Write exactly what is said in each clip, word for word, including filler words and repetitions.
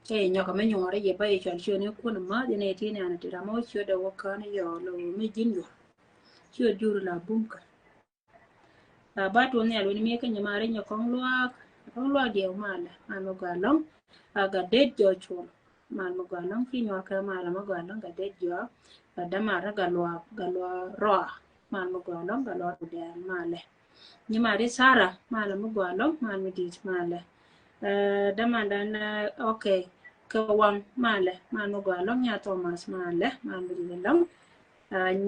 Cɛ yɛ nyɔkɛ mi nyuɔrɛ yɛ ba yɛ cɔl ciöt ni kun ma yɛ nɛ ti nɛ an ti ram ɔ ciöt dɛ wä kän yɔ lo mi ji̱n yuɔr. Ciöt jur la bum kän. La ba tuɔn nhial wen mi kä nyɛ mari nyɛ kɔŋ luaak. Kɔŋ luaak diɛ malɛ man mi gɔaa lɔŋ. A ga det jɔ cul. Man mi gɔaa lɔŋ fi nyuɔr kɛ malɛ mi gɔaa lɔŋ ga det jɔ. Ga damar ga luaak ga luaak rɔa. Man mi gɔaa lɔŋ ga luaak dɛ malɛ. Nyi mari Sara malɛ mi gɔaa lɔŋ man mi dit malɛ. Damandan ok. Kɛ waŋ malɛ man mi gɔaa lɔŋ nya Thomas malɛ man mi dit lɔŋ.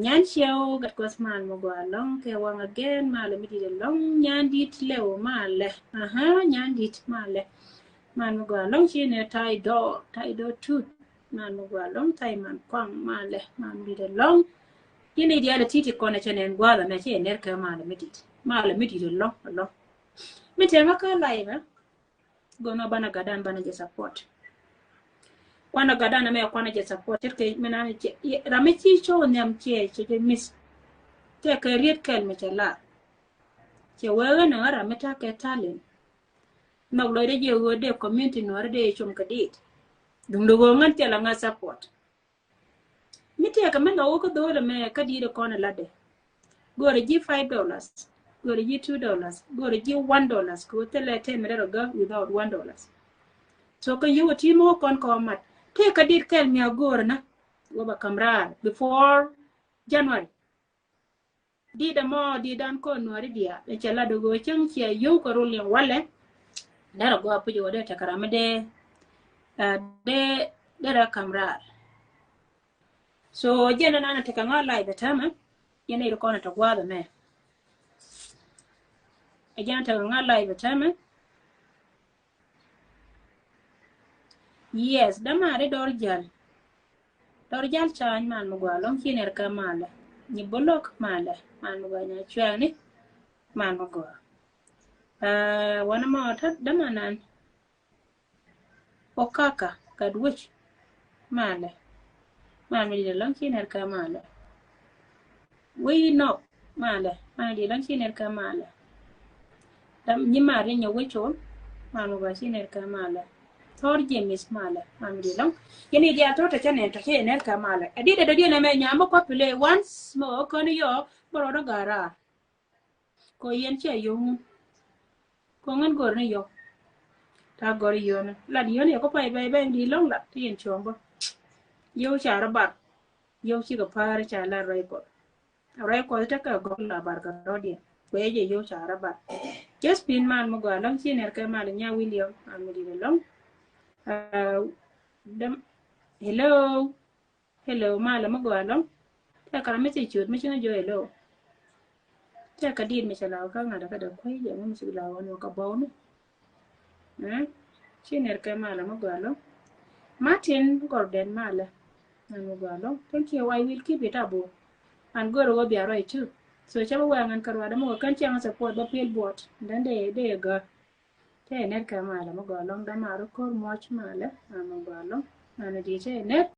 Nyan ciɛw gat kuɔth man mi gɔaa lɔŋ kɛ waŋ again malɛ mi dit lɔŋ nyan dit lɛw malɛ. Aha nyan dit malɛ. Man mi gɔaa lɔŋ ci ni tay dɔɔr tay dɔɔr tut. Man mi gɔaa lɔŋ tay man kuaŋ malɛ man mi dit lɔŋ. Yini dialɛ titi kɔnɛ cɛ nɛn guath amɛ ci ɛ ner kɛ malɛ mi dit malɛ mi dit lɔŋ lɔŋ. Mi tɛŋä kä live ɛ. Go̱n ɔ banɛ gatdan banɛ jɛ support. Kuanɛ gatdan ɛmɛ kuanɛ jɛ support ce̱tkɛ mi nan ram mi ci cɔw nhiam ciɛ cɛ jɛ miss. Tɛkɛ riet kɛl mi cɛ lar. Cɛ wee ɣän ɛ ram mi takɛ talent. Nhɔk lɔcdɛ jɛ ɣöö dee community nuɔ̱ɔ̱ri dee cum kɛ dit. Duŋdɛ ɣöö ŋän thilɛ ŋa̱ support. Mi tëëkɛ mi nhɔk wä kä dho̱o̱l ɛmɛ kä di̱i̱t ɛ kɔn ɛ latdɛ. Go̱o̱rɛ ji̱ five dollars, go̱o̱rɛ ji̱ two dollars, go̱o̱rɛ ji̱ one dollars kɛ wä thilɛ tɛmɛ dee rɔ gä without one dollars. So kä yio̱w ɛ ti mi wä kɔn kɛ wä mat tëëkɛ di̱i̱t kɛl mi a go̱o̱rɛ na wä ba ka̱m raar before January. Di̱t ɛmɔ di̱t dan kɔn nuɔ̱ɔ̱ri diaal ɛ cɛ lat ɛ ɣöö cäŋ ciɛ yio̱w kɛ rol ni walɛ. Derɛ gɔaa puc ɛ wä dee tekɛ ram mi dee dee dee rɛ ka̱m raar. So jɛn ɛn an ɛ tekɛ ŋa̱ live ɛ täämɛ. Yɛn ɛ ri kɔn ɛ tɛ gua̱a̱th ɛmɛ. Ɛ jɛn ɛ tekɛ ŋa̱ live ɛ täämɛ. Yes, dämaari dɔr jäl. Dɔr jäl ca̱a̱ny man mi gɔaa lɔ̱ŋ ci ner kä malɛ. Nyi bolok malɛ man mi gɔaa nya cuɛɛni man mi gɔaa. Wanɛ mɔ tä dämanan. Okaka gat wec malɛ. Man mi di̱t ɛlɔ̱ŋ ci ner kä malɛ. Wec nɔk malɛ man mi di̱t ɛlɔ̱ŋ ci ner kä malɛ. Dam nyi mar ri nyɛ wec col man mi gɔaa ci ner kä malɛ. Thɔr James malɛ man mi di̱t ɛlɔ̱ŋ. Yɛn i̱ diaal tɔ̱ tɛ cɛ ner tɔ cɛ yɛ ner kä malɛ. Ɛ di̱t ɛ dɔ̱diɛn ɛmɛ nyam bä kɔ pile once mɛ ɣöö kön yɔ bä rɔɔdä ga̱a̱r raar. Kɔ yɛn cɛ yio̱w ŋun. Kɔ ŋän gɔr ni yio̱w. Ta gɔr yio̱w ni lat yio̱w ni yɛ kɔ pay bɛy bɛy di lɔŋ lat ti yɛn cuɔ̱ŋ bä. Yio̱w ca rɔ bar. Yio̱w cikɛ pa̱a̱r ca lat rɛy kɔth. Rɛy kɔth tekɛ gɔk la bar kɛ rɔ̱diɛn. Kuɛ jɛ yio̱w ca rɔ bar. Josephine man mi gɔaa lɔŋ ci nɛr kɛ mal nya William man mi di lɔŋ. Hello. Hello malɛ mi gɔaa lɔŋ. Tɛkɛ ram mi ci ciöt mi ci ŋä jɔy hello. Tɛkɛ diit mi cɛ la wä kä ŋa̱t kä dee kuey jɛ ŋä mi ci la wä ni wä kä bɔw ni. Ci ner kɛ malɛ mi gɔaa lɔŋ. Martin Gordon malɛ. Ŋän mi gɔaa lɔŋ. Thank you. I will keep it up o. An gör wä bia rɔy too. So cɛ bä wɛ ŋän kä ruadä mi wä kän cɛ ŋä support bä pil buɔt. Then dee dee gör. Tɛ ner kɛ malɛ mi gɔaa lɔŋ dämaari ko̱r muɔc malɛ. Ŋän mi gɔaa lɔŋ. Ŋän di tɛ ner.